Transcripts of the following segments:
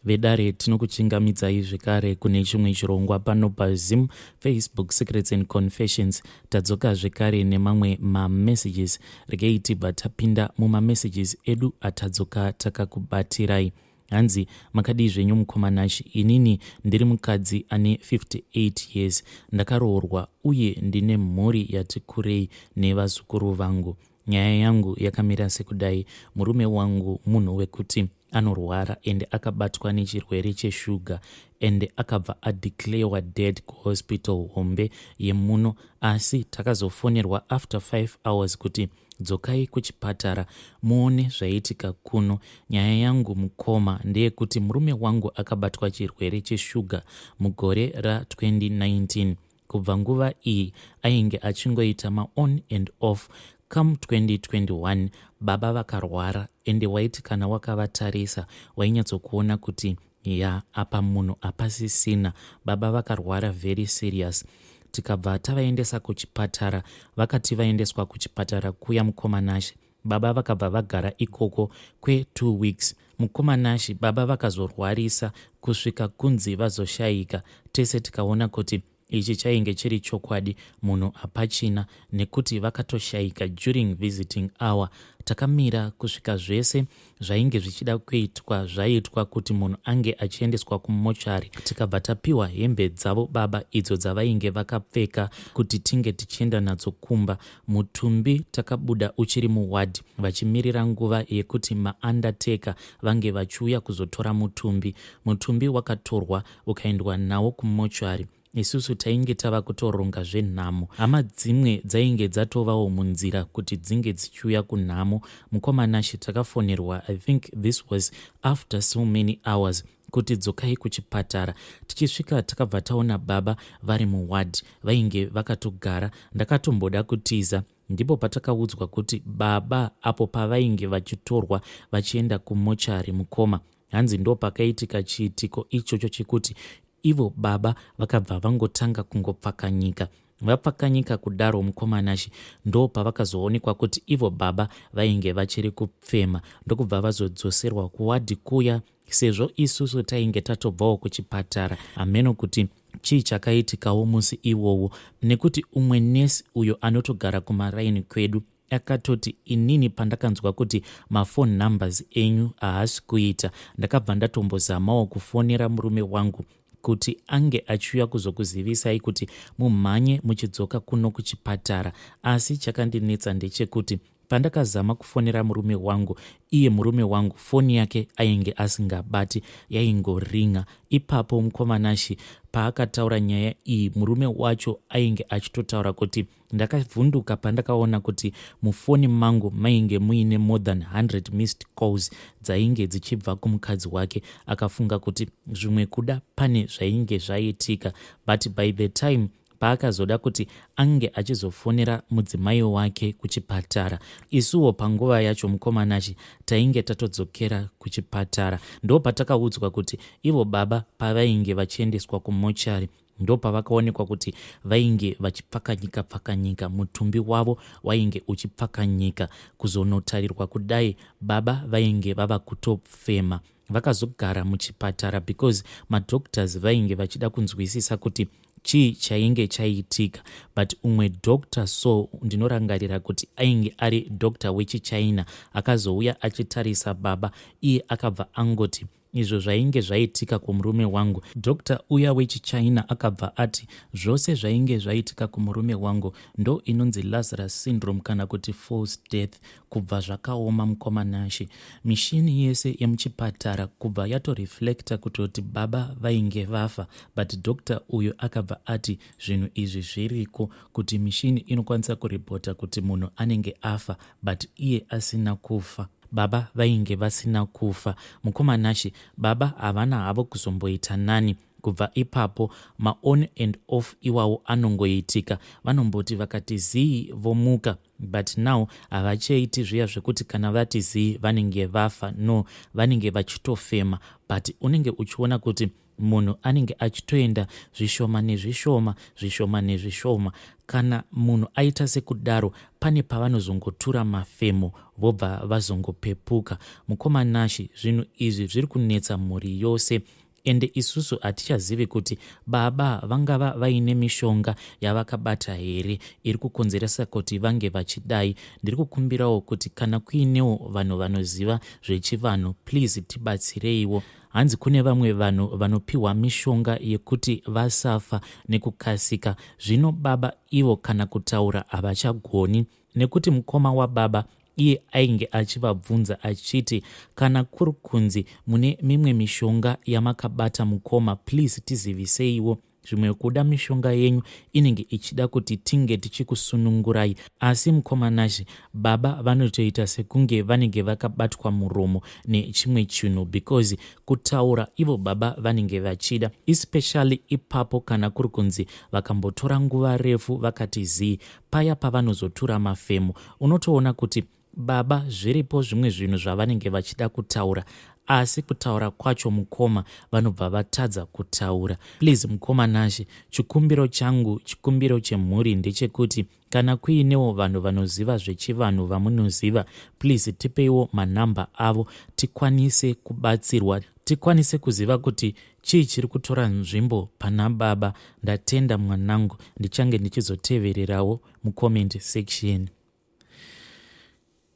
Vedare, tinokuchingamidzai zvekare kune chimwe chirongwa pano paZim Facebook Secrets and Confessions. Tadzoka zvekare nemamwe mamessages. Regei tibva tapinda mumamessages edu atadzoka takakubatirai. Hanzi, makadii zvenyu mukoma Nash? Inini ndiri mukadzi ane 58 years, ndakaroorwa uye ndine mhuri yati kurei nevazukuru vangu. Nyaya yangu yakamira sekudai: murume wangu munhu wekuti anorwara ende akabatwa nechirwere cheshuga, ende akabva adeclarewa dead kuhospital hombe yemuno. Asi takazofonerwa after 5 hours kuti dzokai kuchipatara muone zvaitika kuno. Nyaya yangu mukoma ndeyekuti murume wangu akabatwa chirwere cheshuga mugore ra2019. Kubva nguva iyi ainge achingoita maon and off. Come 2021 baba vakarwara, ende waiti kana wakavatarisa wainyatsokuona kuti ya, apa munhu apasisina. Baba vakarwara very serious, tikabva tavaendesa kuchipatara. Vakati vaendeswa kuchipatara kuya, mukoma Nashe, baba vakabva vagara ikoko kwe2 weeks. Mukoma Nashe, baba vakazorwarisa kusvika kunzi vazoshayika. Tese tikaona kuti ichi chainge chiri chokwadi, munhu hapachina, nekuti vakatoshayika during visiting hour. Takamira kusvika zvese zvainge zvichida kuitwa zvaitwa kuti munhu ange achiendeswa kumochari. Tikabva tapiwa hembe dzavo baba, idzo dzavainge vakapfeka, kuti tinge tichienda nadzo kumba. Mutumbi takabuda uchiri muwadhi, vachimirira nguva yekuti maundertaker vange vachiuya kuzotora mutumbi. Mutumbi wakatorwa ukaendwa nawo kumochari. Isusu tainge tava kutoronga zvenhamo. Hama dzimwe dzainge dzatovawo munzira kuti dzinge dzichiuya kunhamo. Mukoma Nashe, takafonerwa, I think this was after so many hours, kuti dzokai kuchipatara. Tichisvika takabva taona baba vari muwadhi, vainge vakatogara. Ndakatomboda kutiza. Ndipo patakaudzwa kuti baba apo pavainge vachitorwa vachienda kumochari, mukoma, hanzi ndo pakaitika chiitiko ichocho chekuti ivo baba vakabva vangotanga kungopfakanyika. Vapfakanyika kudaro, mukoma Nashe, ndo pavakazoonekwa kuti ivo baba vainge vachiri kupfema, ndokubva vazodzoserwa kuwadhi kuya, sezvo isusu tainge tatobvawo kuchipatara. Hameno kuti chii chakaitikawo musi iwowo, nekuti umwe nesi uyo anotogara kumaraini kwedu akatoti, "Inini pandakanzwa kuti mafone numbers enyu haasi kuita, ndakabva ndatombozamawo kufonera murume wangu kuti ange achiuya kuzokuzivisai kuti mumhanye muchidzoka kuno kuchipatara. Asi chakandinetsa ndechekuti pandakazama kufonera murume wangu, iye murume wangu foni yake ainge asingabati, yaingoringa ipapo." Mukoma Nashe, paakataura nyaya iyi, murume wacho ainge achitotaura kuti, "Ndakavhunduka pandakaona kuti mufoni mangu mainge muine more than 100 missed calls dzainge dzichibva kumukadzi wake." Akafunga kuti zvimwe kuda pane zvainge zvaitika, but by the time paakazoda kuti ange achizofonera mudzimai wake kuchipatara, isuwo panguva yacho, mukoma Nashe, tainge tatodzokera kuchipatara. Ndo patakaudzwa kuti ivo baba pavainge vachiendeswa kumochari, ndo pavakaonekwa kuti vainge vachipfakanyika pfakanyika, mutumbi wavo wainge uchipfakanyika. Kuzonotarirwa kudai, baba vainge vava kutofema. Vakazogara muchipatara because madoctors vainge vachida kunzwisisa kuti chii chainge chaitika. But umwe doctor, so ndinorangarira kuti ainge ari doctor wechichina, akazouya achitarisa baba, iye akabva angoti izvo zvainge zvaitika kumurume wangu, doctor uya wechichina akabva ati zvose zvainge zvaitika kumurume wangu ndo inonzi Lazarus syndrome kana kuti false death. Kubva zvakaoma, mukoma Nashe, mishini yese yemuchipatara kubva yatoreflecta kutoti baba vainge vafa. But doctor uyu akabva ati zvinhu izvi zviriko, kuti mishini inokwanisa kuripota kuti munhu anenge afa but iye asina kufa. Baba vainge vasina kufa, mukoma Nashe. Baba havana havo kuzomboita nani kubva ipapo. Maon and off iwawo anongoitika, vanomboti vakati zii vomuka. But now havachaiti zviya zvekuti kana vati zii vanenge vafa. No, vanenge vachitofema, but unenge uchiona kuti munhu anenge achitoenda zvishoma nezvishoma, zvishoma nezvishoma. Kana munhu aita sekudaro, pane pavanozongotura mafemo vobva vazongopepuka. Mukoma Nashi, zvinhu izvi zviri kunetsa mhuri yose, ende isusu hatichazivi kuti baba vangava vaine mishonga yavakabata here iri kukonzeresa kuti vange vachidai. Ndiri kukumbirawo kuti kana kuinewo vanhu vanoziva zvechivanhu, please tibatsireiwo. Hanzi kune vamwe vanhu vanopiwa mishonga yekuti vasafa nekukasika. Zvino baba ivo kana kutaura havachagoni, nekuti mukoma wababa iye ainge achivabvunza achiti, "Kana kuri kunzi mune mimwe mishonga yamakabata mukoma, please tiziviseiwo. Zvimwe kuda mishonga yenyu inenge ichida kuti tinge tichikusunungurai." Asi mukoma Nashi, baba vanotoita sekunge vanenge vakabatwa muromo nechimwe chinhu, because kutaura ivo baba vanenge vachida, especially ipapo kana kuri kunzi vakambotora nguva refu vakati zii. Paya pavanozotura mafemo, unotoona kuti baba zviripo zvimwe zvinhu zvavanenge vachida kutaura, asi kutaura kwacho mukoma vanobva vatadza kutaura. Please mukoma Nashe, chikumbiro changu, chikumbiro chemhuri ndechekuti kana kuinewo vanhu vanoziva zvechivanhu vamunoziva, please tipeiwo manhamba avo tikwanise kubatsirwa, tikwanise kuziva kuti chii chiri kutora nzvimbo pana baba. Ndatenda mwanangu, ndichange ndichizotevererawo mucomment section.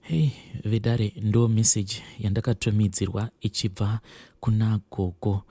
Hei vedare, ndo meseji yandakatumidzirwa ichibva kuna gogo.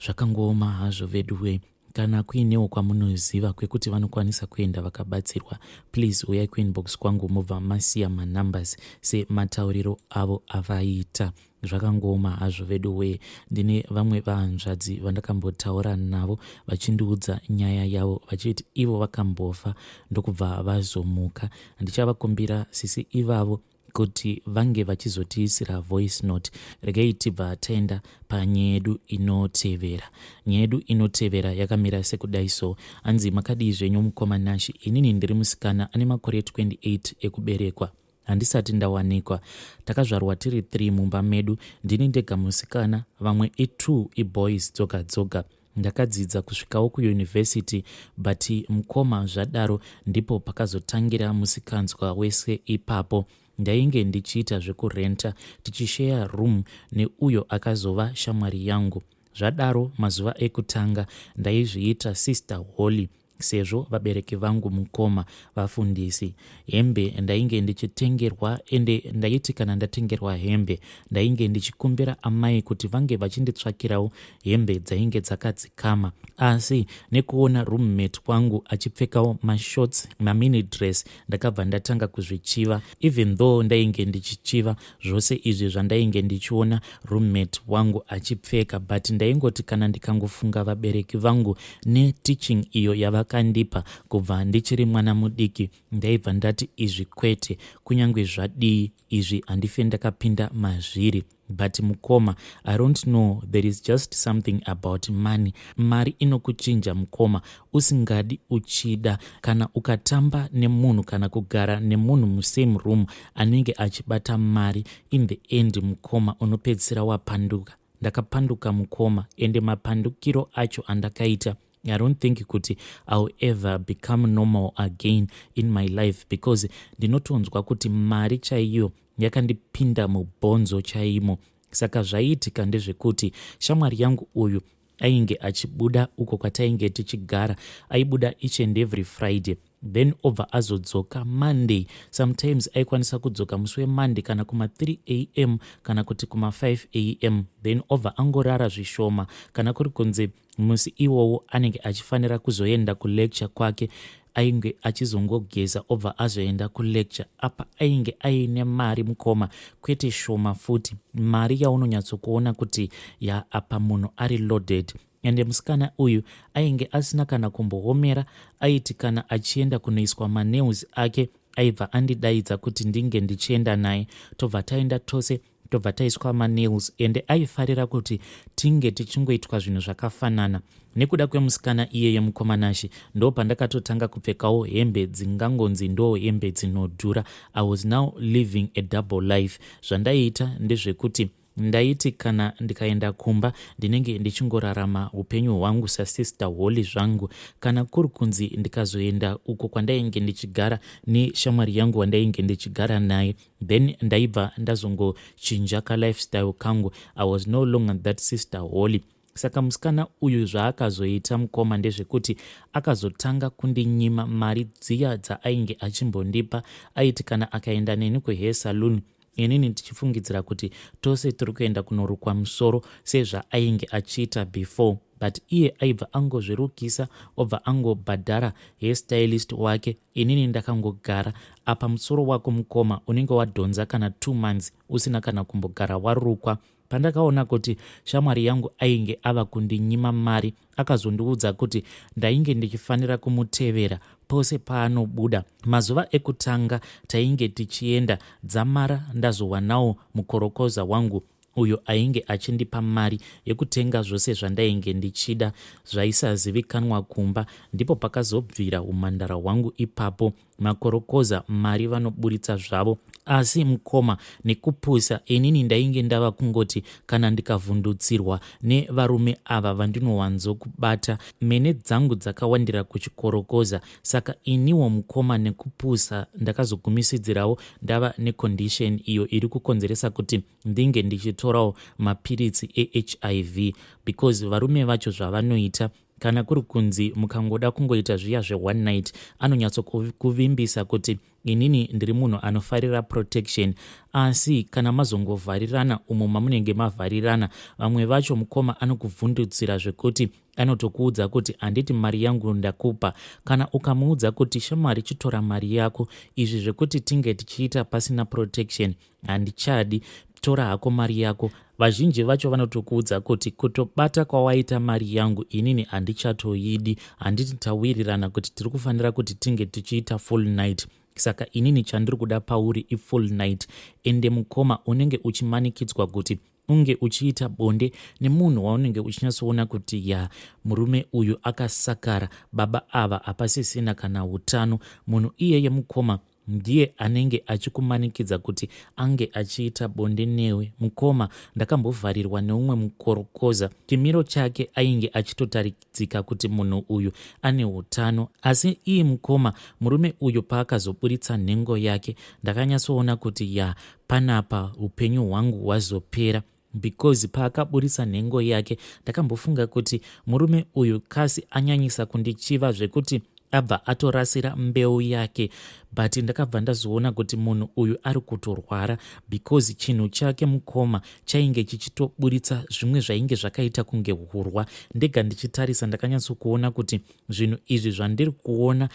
Zvakangooma hazvo veduwe. Kana kuinewo kwamunoziva kwekuti vanokwanisa kuenda vakabatsirwa, please uyai kuinbox kwangu mobva masiya manumbers sematauriro avo avaita. Zvakangooma hazvo vedu wee. Ndine vamwe vahanzvadzi vandakambotaura navo vachindiudza nyaya yavo vachiti ivo vakambofa ndokubva vazomuka. Ndichavakumbira sisi ivavo kuti vange vachizotiisira voice note. Regei tibva taenda panyaya yedu inotevera. Nyaya yedu inotevera yakamira sekudai so. Hanzi, "Makadii zvenyu mukoma Nashi? Inini ndiri musikana ane makore 28 ekuberekwa. Handisati ndawanikwa. Takazvarwa tiri 3 mumba medu. Ndini ndega musikana, vamwe i2 iboys dzoga dzoga. Ndakadzidza kusvikawo kuyunivhesiti, but mukoma, zvadaro ndipo pakazotangira musikanzwa wese ipapo. Ndainge ndichiita zvekurenta, tichisheya room neuyo akazova shamwari yangu. Zvadaro, mazuva ekutanga ndaizviita Sister Holy, sezvo vabereki vangu mukoma vafundisi. Hembe ndainge ndichitengerwa, ende ndaiti kana ndatengerwa hembe, ndainge ndichikumbira amai kuti vange vachinditsvakirawo hembe dzainge dzakadzikama. Asi nekuona roommate wangu achipfekawo mashorts, mamini dress, ndakabva ndatanga kuzvichiva, even though ndainge ndichichiva zvose izvi zvandainge ndichiona roommate wangu achipfeka. But ndaingoti kana ndikangofunga vabereki vangu neteaching iyo yavakandipa kubva ndichiri mwana mudiki, ndaibva ndati izvi kwete, kunyange zvadii izvi handife ndakapinda mazviri. But mukoma, I don't know, there is just something about money. Mari inokuchinja mukoma, usingadi uchida. Kana ukatamba nemunhu kana kugara nemunhu musame room anenge achibata mari, in the end mukoma unopedzisira wapanduka. Ndakapanduka mukoma, ende mapandukiro acho andakaita, I don't think kuti I'll ever become normal again in my life, because ndinotonzwa kuti mari chaiyo yakandipinda mubhonzo chaimo. Saka zvaiitika ndezvekuti shamwari yangu uyu ainge achibuda uko kwatainge tichigara. Aibuda each and every Friday, then obva azodzoka Monday. Sometimes aikwanisa kudzoka musi weMonday kana kuma3 am kana kuti kuma5 am, then obva angorara zvishoma. Kana kuri kunze musi iwowo anenge achifanira kuzoenda kulecture kwake, ainge achizongogeza obva azoenda kulecture. Apa ainge aine mari mukoma, kwete shoma futi, mari yaunonyatsokuona kuti ya apa munhu ari loaded. Ende musikana uyu ainge asina kana kumboomera. Aiti kana achienda kunoiswa manails ake, aibva andidaidza kuti ndinge ndichienda naye, tobva taenda tose. Tobva taiswa manails, ende aifarira kuti tinge tichingoitwa zvinhu zvakafanana. Nekuda kwemusikana iyeye, mukomanashe, ndo pandakatotanga kupfekawo hembe dzingangonzi ndo hembe dzinodhura. I was now living a double life. Zvandaiita ndezvekuti ndaiti kana ndikaenda kumba, ndinenge ndichingorarama upenyu hwangu saSister Holy zvangu. Kana kuri kunzi ndikazoenda uko kwandainge ndichigara neshamwari yangu wandainge ndichigara naye, then ndaibva ndazongochinja kalifestyle kangu. I was no longer that Sister Holy. Saka musikana uyu zvaakazoita, mukoma, ndezvekuti akazotanga kundinyima mari dziya dzaainge achimbondipa. Aiti kana akaenda neni kuhair saloon, inini tichifungidzira kuti tose tiri kuenda kunorukwa musoro sezvaainge achiita before, but iye aibva angozvirukisa, obva angobhadhara hairstylist wake. Inini ndakangogara apa. Musoro wako, mukoma, unenge wadhonza kana 2 months usina kana kumbogara warukwa. Pandakaona kuti shamwari yangu ainge ava kundinyima mari, akazondiudza kuti ndainge ndichifanira kumutevera pose paanobuda. Mazuva ekutanga tainge tichienda dzamara ndazowanawo mukorokoza wangu uyo ainge achindipa mari yekutenga zvose zvandainge ndichida zvaisazivikanwa kumba. Ndipo pakazobvira umhandara hwangu ipapo. Makorokoza mari vanoburitsa zvavo, asi mukoma, nekupusa, inini ndainge ndava kungoti kana ndikavhundutsirwa nevarume ava vandinowanzokubata, mene dzangu dzakawandira kuchikorokoza. Saka iniwo, mukoma, nekupusa, ndakazogumisidzirawo ndava necondition iyo iri kukonzeresa kuti ndinge ndichitorawo mapiritsi eHIV, because varume vacho zvavanoita, kana kuri kunzi mukangoda kungoita zviya zveone night, anonyatsokuvimbisa kuti inini ndiri munhu anofarira protection. Asi kana mazongovharirana umo mamunenge mavharirana, vamwe vacho, mukoma, anokuvhundutsira zvekuti anotokuudza kuti, "Handiti mari yangu ndakupa?" Kana ukamuudza kuti, "Shamwari, chitora mari yako, izvi zvekuti tinge tichiita pasina protection handichadi, tora hako mari yako," vazhinji vacho vanotokuudza kuti, "Kutobata kwawaita mari yangu, inini handichatoidi. Handiti tawirirana kuti tiri kufanira kuti tinge tichiita full night? Saka inini chandiri kuda pauri ifull night." Ende mukoma, unenge uchimanikidzwa kuti unge uchiita bonde nemunhu waunenge uchinyatsoona kuti, ya, murume uyu akasakara, baba ava hapasisina kana utano. Munhu iyeye, mukoma, ndiye anenge achikumanikidza kuti ange achiita bonde newe. Mukoma, ndakambovharirwa neumwe mukorokoza. Chimiro chake ainge achitotaridzika kuti munhu uyu ane utano, asi iye, mukoma, murume uyu paakazoburitsa nhengo yake, ndakanyatsoona kuti, ya, panapa upenyu hwangu hwazopera, because paakaburitsa nhengo yake, ndakambofunga kuti murume uyu kasi anyanyisa kundichiva zvekuti abva atorasira mbeu yake, but ndakabva ndazoona kuti munhu uyu ari kutorwara, because chinhu chake, mukoma, chainge chichitoburitsa zvimwe zvainge zvakaita kunge hurwa. Ndega ndichitarisa, ndakanyatsokuona kuti zvinhu izvi zvandiri kuona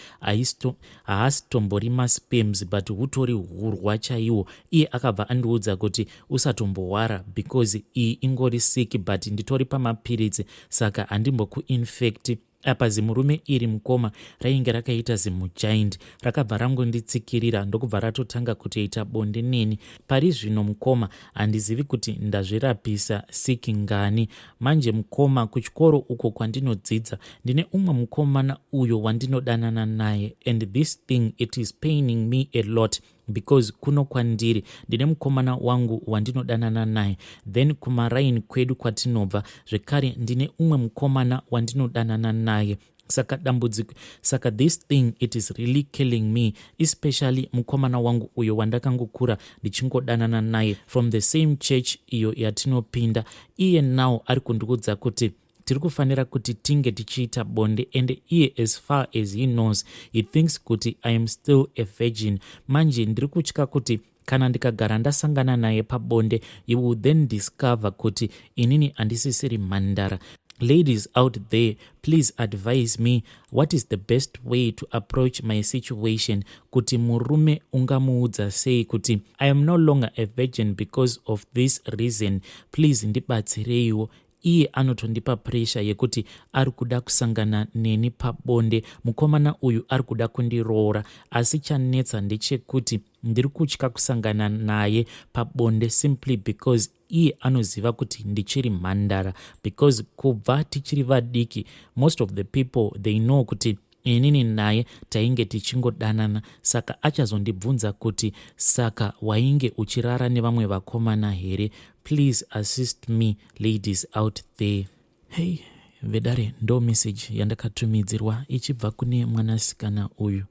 haasitombori masperms, but hutori hurwa chaiwo. Iye akabva andiudza kuti, "Usatombowara, because iyi ingori sick, but nditori pamapiritsi, saka handimbokuinfecti." Apa zimurume iri, mukoma, rainge rakaita zimugiant. Rakabva rangonditsikirira, ndokubva ratotanga kutoita bonde neni. Pari zvino, mukoma, handizivi kuti ndazvirapisa siki ngani. Manje, mukoma, kuchikoro uko kwandinodzidza, ndine umwe mukomana uyo wandinodanana naye, and this thing, it is paining me a lot, because kuno kwandiri ndine mukomana wangu wandinodanana naye, then kumaraini kwedu kwatinobva zvekare ndine umwe mukomana wandinodanana naye. Saka dambudziko, saka this thing, it is really killing me, especially mukomana wangu uyo wandakangokura ndichingodanana naye from the same church iyo yatinopinda. Iye now ari kundiudza kuti tiri kufanira kuti tinge tichiita bonde, and iye, as far as he knows, he thinks kuti I am still a virgin. Manje ndiri kutya kuti kana ndikagara ndasangana naye pabonde, he will then discover kuti inini handisisiri mhandara. Ladies out there, please advise me, what is the best way to approach my situation? Kuti murume ungamuudza sei kuti I am no longer a virgin because of this reason? Please ndibatsireiwo. Iye anotondipa pressure yekuti ari kuda kusangana neni pabonde. Mukomana uyu ari kuda kundiroora asi chanetsa ndechekuti ndiri kutya kusangana naye pabonde simply because iye anoziva kuti ndichiri mhandara, because kubva tichiri vadiki most of the people, they know kuti inini naye tainge tichingodanana. Saka achazondibvunza kuti, 'Saka wainge uchirara nevamwe vakomana here?' Please assist me, ladies out there." Hei vedare, ndo message yandakatumidzirwa ichibva kune mwanasikana uyu.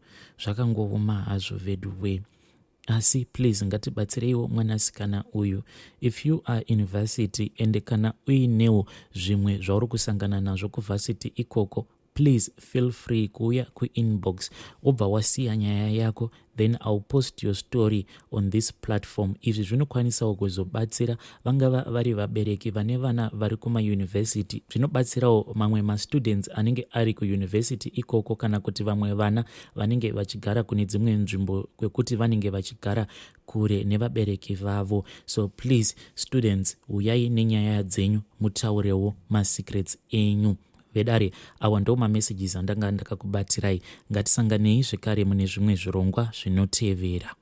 Zvakangooma hazvo vedu we, asi please ngatibatsireiwo mwanasikana uyu. If you are in varsity and kana uinewo zvimwe zvauri kusangana nazvo kuvarsity ikoko, please feel free kuuya kuinbox, wobva wasiya nyaya yako, then I'll post your story on this platform. Izvi zvinokwanisawo kuzobatsira vangava vari vabereki vane vana vari kumayunivhesity, zvinobatsirawo mamwe mastudents anenge ari kuyunivhesity ikoko, kana kuti vamwe vana vanenge vachigara kune dzimwe nzvimbo kwekuti vanenge vachigara kure nevabereki vavo. So please, students, uyai nenyaya dzenyu, mutaurewo masecrets enyu. Vedare, awa ndo mamessages andanga ndakakubatirai. Ngatisanganei zvekare mune zvimwe zvirongwa zvinotevera.